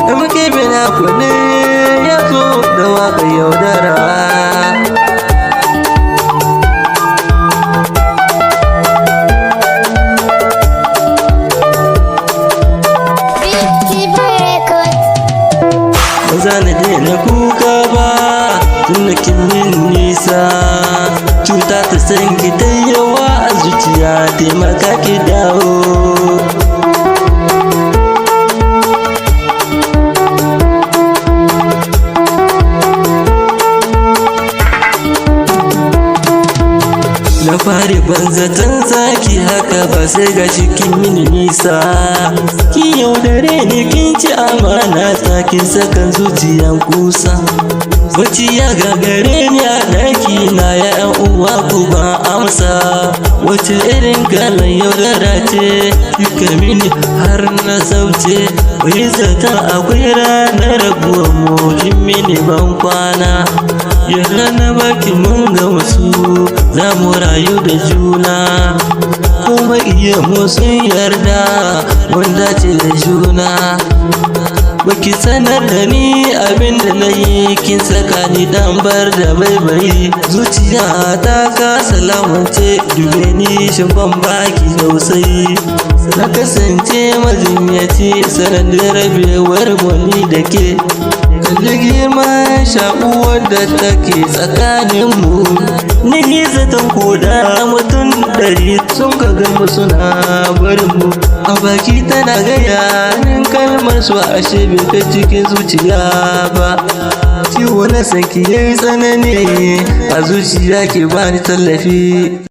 Da muke bina kwane ya zo da waka yaudara. Big Records. Ba za na daina kuka ba tun da kin min nisa. Cuta ta san ki ta yawa a zuciya, taimaka ki dawo. Na fari ban zaton zaki haka ba, sai ga kin mini nisa. Kin yaudare ni, kin ci amana ta, kin sakan zuciyan kusa. Bacci ya gagare ni a ɗaki na, ya yan uwa ku ba amsa. Wace irin kalan yaudara ce kika mini har na zauce? Bai zaton akwai ranar rabuwar mu, kin mini ban kwana. Yarda na baki, mun gamsu za mu rayu da juna, kuma iya mu sun yarda mun dace da juna. Baki sanar da ni abin da na yi, kin saka ni dan bar da baibayi. Zuciya ta kasa lamance, dube ni, shin ban baki tausayi? Na kasance majinyaci sanadin rabewar mu da ke. Kalli girman shaƙuwar da take tsakaninmu. Ni zaton koda mutum 100 sun ka mu suna barin mu. A baki tana gaya nin kalmar su, ashe bai kai cikin zuciya ba. Ciwo na sanki yayi tsanani a zuciya, ke bani tallafi.